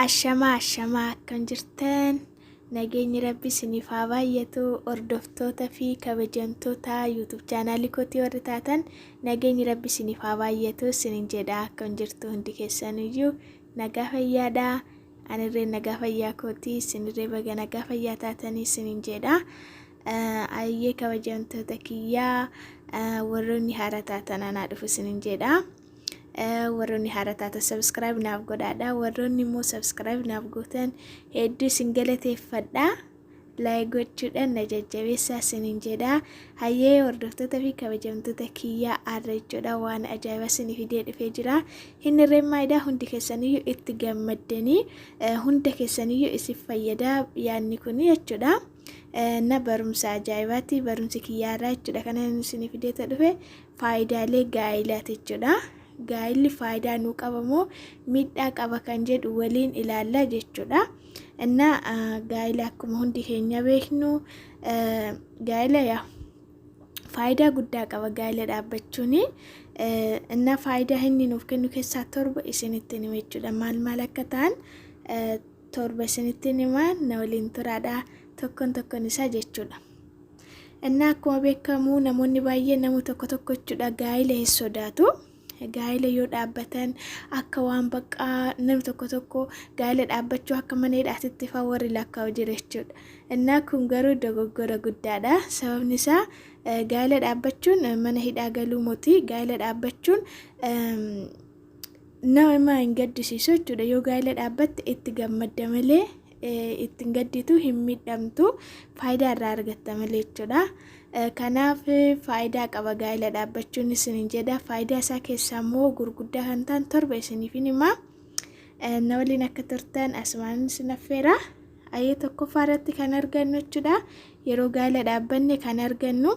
Ashamaa ashamaa akkam jirtan? Nageenyi Rabbi isiniif haa baay'atu. Hordoftoota fi kabajamtoota YouTube chaanaalii kootii warri taatan, nageenyi Rabbi isiniif haa baay'atu isinin jedha. Akkam jirtu hundi keessaniyyuu? Nagaa fayyaadha? Anirree nagaa fayyaa kootii, isinirree baga nagaa fayyaa taatanii isinin jedha. Ayyee, kabajamtoota kiyyaa, warroonni haaraa taatan anaa dhufu isinin jedha. Warroonni haaraa taatan subscribe naaf godhaadha. Warroonni immoo subscribe naaf gootan hedduu isin galateeffadha. Like gochuudhaan na jajjabeessaa isinin jedha. Hayyee, hordoftoota fi kabajamtoota kiyyaa, har'a jechuudha waan ajaa'iba isinii fidee dhufee jira. Inni irree hundi keessaniyyuu itti gammaddanii, hunda keessaniyyuu isin fayyada yaadni kun jechuudha. Na barumsa ajaa'ibaati barumsi kiyyaarraa jechuudha. Kana inni isinii fidee dhufe faayidaalee gaa'ilaati jechuudha. Gaa'illi faayidaa nuu qaba moo miidhaa qaba kan jedhu waliin ilaalla jechuudha. Innaa gaa'ila akkuma hundi keenya beeknu, gaa'ila yaa faayidaa guddaa qaba gaa'ila dhaabbachuuni. Innaa faayidaa inni nuuf kennu keessaa 7 isinitti hima jechuudha. Maal maal akka ta'an 7 isinitti hima, na waliin turaadha, tokkoon tokkoon isaa jechuudha. Innaa akkuma beekamu namoonni baay'een, namni tokko tokko jechuudha, gaa'ila hin sodaatu. Gaa'ila yoo dhaabbatan akka waan baqqaa, namni tokko tokko gaa'ila dhaabbachuu akka mana hidhaatitti fa'aa warri lakkaa'u jira jechuudha. Innaa kun garuu dogoggora guddaadha. Sababni isaa gaa'ila dhaabbachuun mana hidhaa galuu miti. Gaa'ila dhaabbachuun nama hin gaddisiisu jechuudha. Yoo gaa'ila dhaabbatte itti gammadda malee ittiin gadditu, hin miidhamtu, faayidaa irraa argatta malee jechuudha. Kanaaf faayidaa qaba gaa'ila dhaabbachuun isinin jedha. Faayidaa isaa keessaa immoo gurguddaa kan ta'an 7 isiniif himaa. Na waliin akka turtan asumaan isin affeera. Ayyee, tokkoffaa irratti kan argannu jechuudha. Yeroo gaa'ila dhaabbanne kan argannu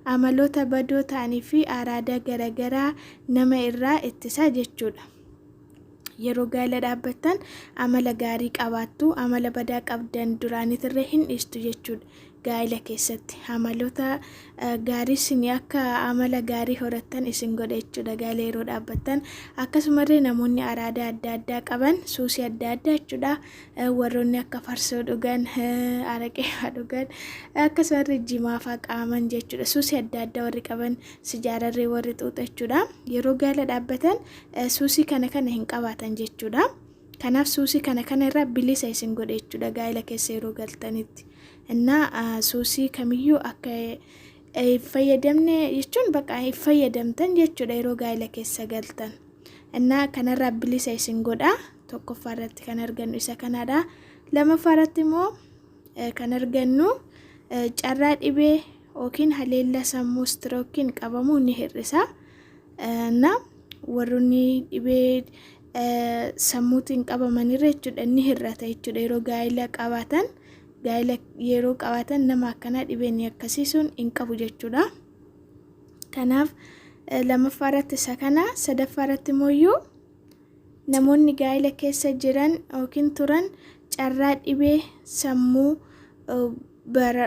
amaloota badoo ta'anii fi araada garaagaraa nama irraa ittisa jechuudha. Yeroo gaa'ila dhaabbattan amala gaarii qabaattu, amala badaa qabdan duraanitirree hin dhiistu jechuudha. Gaa'ila keessatti amaloota gaarii isin akka amala gaarii horattan isin godha jechuudha gaa'ila yeroo dhaabbattan. Akkasumallee namoonni araada adda addaa qaban, suusii adda addaa jechuudha. Warroonni akka farsoo dhugan, araqee dhugan, akkasumallee jimaa fa'aa qaaman jechuudha. Suusii adda addaa warri qaban, sijaararree warri xuuxa jechuudha. Yeroo gaa'ila dhaabbatan suusii kana kana hin qabaatan jechuudha. Kanaaf suusii kana kana irraa bilisa isin godhe jechuudha gaa'ila keessa yeroo galtanitti. Innaa suusii kamiyyuu akka hin fayyadamne jechuun bakka hin fayyadamtan jechuudha yeroo gaa'ila keessa galtan. Innaa kanarraa bilisa isin godha. Tokkoffaa irratti kan argannu isa kanadha. Lammaffaa irratti immoo kan argannu carraa dhibee yookiin haleellaa sammuu istirookiin qabamuu ni hir'isa. Na warroonni dhibee sammuutiin qabamanirra jechuudha ni hir'ata jechuudha yeroo gaa'ila qabaatan. Gaa'ila yeroo qabaatan nama akkanaa dhibeen akkasii sun hin qabu jechuudha. Kanaaf lammaffaa irratti isa kana. Sadaffaa irratti immoo namoonni gaa'ila keessa jiran yookiin turan carraa dhibee sammuu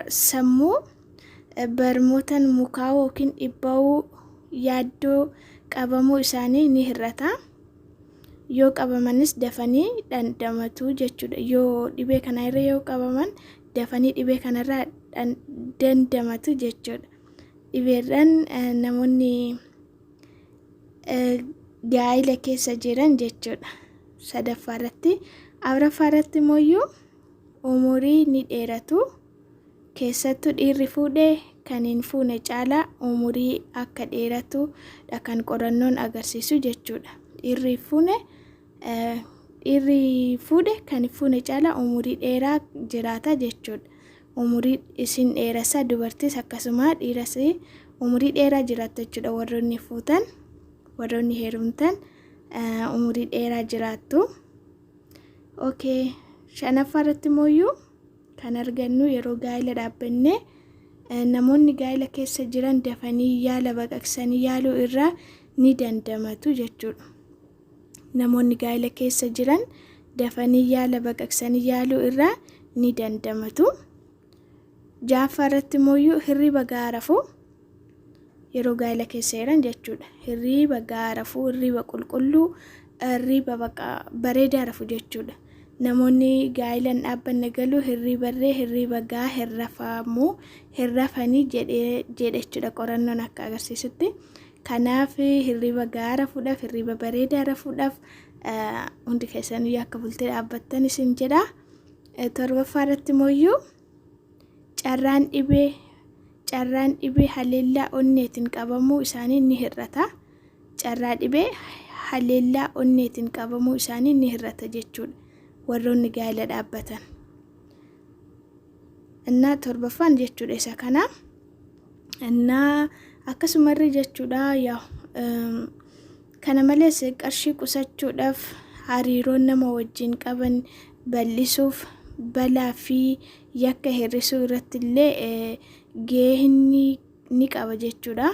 sammuu barmootan mukaa'uu yookiin dhibba'uu, yaaddoo qabamuu isaanii ni hir'ata. Yoo qabamanis dafanii dhandhamatu jechuudha. Yoo dhibee kana irra yoo qabaman dafanii dhibee kanarraa dandamatu jechuudha. Dhibeedhaan namoonni gaa'ila keessa jiran jechuudha. Sadaffaa irratti. Afuraffaa irratti immoo umurii ni dheeratu. Keessattuu dhiirri fuudhe kan hin fuune caalaa umurii akka dheeratudha kan qorannoon agarsiisu jechuudha. Dhiirri fuudhe kan hin fuune caalaa umurii dheeraa jiraata jechuudha. Umurii isin dheeressa, dubartis akkasuma dhiiras umurii dheeraa jiraattu jechuudha. Warroonni fuutan, warroonni heerumtan umurii dheeraa jiraattu. Okay, shanaffaa irratti immoo kan argannu yeroo gaa'ila dhaabbanne namoonni gaa'ila keessa jiran dafanii yaala baqaqsanii yaaluu irraa ni dandamatu jechuudha. Namoonni gaa'ila keessa jiran dafanii yaala baqaqsanii yaaluu irraa ni dandamatu. Ja'affaa irratti immoo hirriba gahaa rafuu yeroo gaa'ila keessa jiran jechuudha. Hirriba gahaa rafuu, hirriba qulqulluu, hirriba baqa bareedaa rafu jechuudha. Namoonni gaa'ila hin dhaabbanne galuu hirriibarree hirriiba gahaa hin rafamu hin rafanii jedhee jedhe jechuudha qorannoon akka agarsiisutti. Kanaaf hirriiba gahaa rafuudhaaf hirriiba bareedaa rafuudhaaf hundi keessaniyyuu akka bultee dhaabbattan isin jedha. Torbaffaa irratti mooyyuu carraan dhibee carraan dhibee haleellaa onneetiin qabamuu isaanii ni hir'ata. Carraa dhibee haleellaa onneetiin qabamuu isaanii ni hir'ata jechuudha warroonni gaa'ela dhaabbatan. Innaa torbaffaan jechuudha isa kana. Innaa akkasumarra jechuudha yaa kana malees qarshii qusachuudhaaf hariiroo nama wajjin qaban bal'isuuf balaa fi yakka hir'isuu irratti illee gahee ni qaba jechuudha.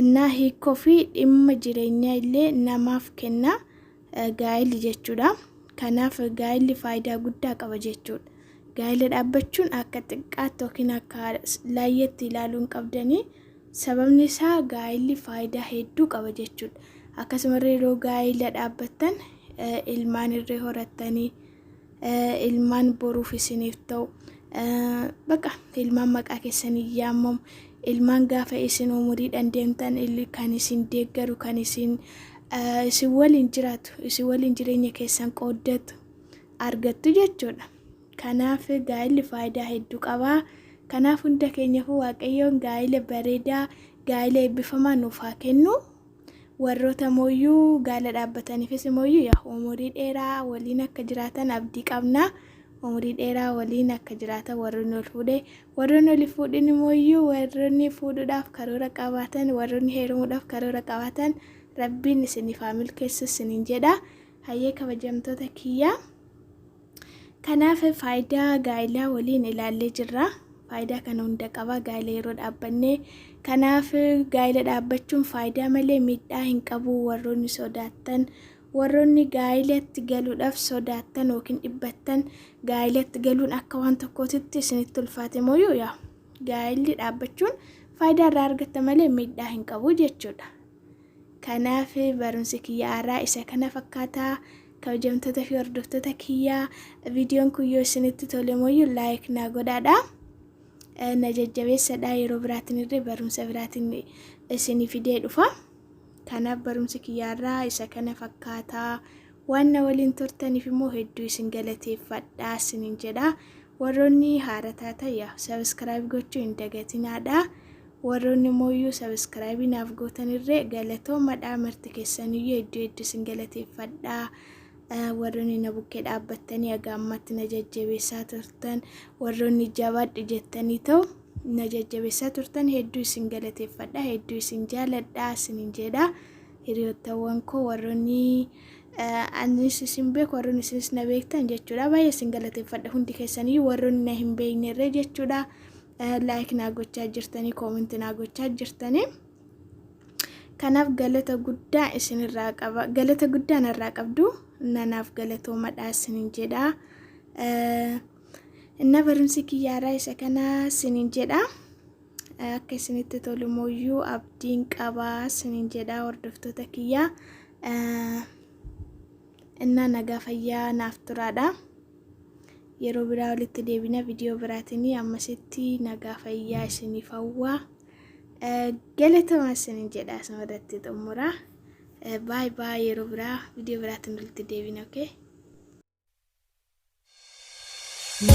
Innaa hiikoo fi dhimma jireenyaa illee namaaf kenna gaa'elli jechuudha. Kanaaf gaa'elli faayidaa guddaa qaba jechuudha. Gaa'ela dhaabbachuun akka xiqqaatti yookiin akka laayyeetti ilaaluu hin qabdanii. Sababni isaa gaa'elli faayidaa hedduu qaba jechuudha. Akkasumallee yeroo gaa'ela dhaabbattan ilmaan irree horattanii ilmaan boruuf isiniif ta'u baqa ilmaan maqaa keessanii yaamamu ilmaan gaafa isin umuriidhaan deemtan kan isin deeggaru kan isin isin waliin jiraatu isin waliin jireenya keessan qooddatu argattu jechuudha. Kanaaf gaa'elli faayidaa hedduu qaba. Kanaaf hunda keenyaafuu Waaqayyoon gaa'ela bareedaa gaa'ela eebbifamaa nuuf haa kennu. Warroota mooyyuu gaa'ela dhaabbataniifis mooyyuu yaa umurii dheeraa waliin akka jiraatan abdii qabna. Umurii dheeraa waliin akka jiraatan warroonni ol fuudhe warroonni ol fuudhin mooyyuu warroonni fuudhuudhaaf karoora qabaatan warroonni heerumuudhaaf karoora qabaatan rabbiin isiniif haa milkeessu isiniin jedha. Hayyee kabajamtoota kiyyaa. Kanaaf faayidaa gaa'elaa waliin ilaallee jirra. Faayidaa kana hunda qaba gaa'ela yeroo dhaabbanne. Kanaaf gaa'ela dhaabbachuun faayidaa malee miidhaa hin qabu warroonni sodaattan warroonni gaa'elatti galuudhaaf sodaattan yookiin dhibbattan gaa'elatti galuun akka waan tokkootitti isinitti ulfaate mooyyuu yaa gaa'elli dhaabbachuun faayidaa irraa argatta malee miidhaa hin qabu jechuudha. Kanaaf barumsi kiyya har'aa isa kana fakkaata. Kabajamtoota fi hordoftoota kiyyaa viidiyoon kun yoo isinitti tole mooyyuu like naa godhaadha. Na jajjabeessadha yeroo biraatiin illee barumsa biraatiin isinii fidee dhufa. Kanaaf barumsi kiyya har'aa isa kana fakkaata. Waan na waliin turtaniif immoo hedduu isin galateeffadha isiniin jedha. Warroonni haara taatan yaa subscribe gochuu hin dagatinaadha. Warroonni mooyyuu subscribe naaf gootanirree galatoomadha marti keessaniyyuu hedduu hedduu isin galateeffadha. Warroonni na bukkee dhaabbattanii haga ammaatti na jajjabeessaa turtan warroonni jabaadhu jettanii ta'u na jajjabeessaa turtan hedduu isin galateeffadha hedduu isin jaaladha isinin jedha. Hiriyoottawwan koo warroonni anis isin beeku warroonni isinis na beektan jechuudha baay'ee isin galateeffadha hundi keessaniyyuu warroonni na hin beeknerree jechuudha. Like naa gochaa jirtanii comment naa gochaa jirtanii kanaaf galata guddaa isinirraa qaba galata guddaa narraa qabdu nanaaf galatoomadha isinin jedha. Inna barumsi kiyyaaraa isa kana isinin jedha. Akka isinitti tolu mooyyuu abdiin qaba isinin jedha hordoftoota kiyyaa. Innaa nagaa fayyaa naaf turaadha. Yeroo biraa walitti deebina viidiyoo biraatiin ammasitti nagaa fayyaa isiniif hawwa. Galatoomaa isinin jedha asuma irratti xumura. Baay baay yeroo biraa viidiyoo biraatiin walitti deebina okay.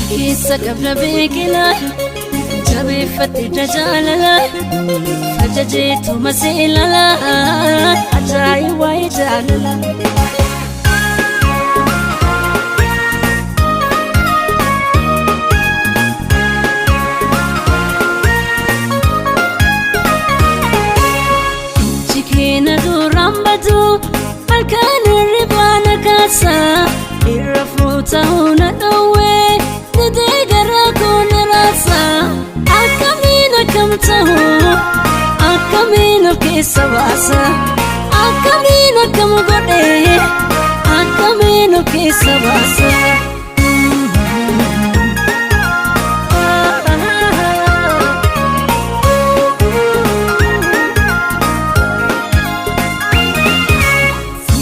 Keessa qabna beekila jabeeffadhe jaalala facajeetu maseelala ajaa'ibaa jaalala. Ijji keena duraan badu halkan hirribaa na kaasa irra fuuta'uu na dhowwee didee garaa koo na raasa akkamiin akkam ta'u akkamiin of keessa baasa akkamiin akkam godhee akkamiin of keessa baasa.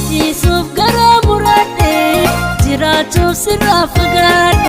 Siisuuf garaa muradhee jiraachuu. Jiraachuuf sirraa fagaadhe.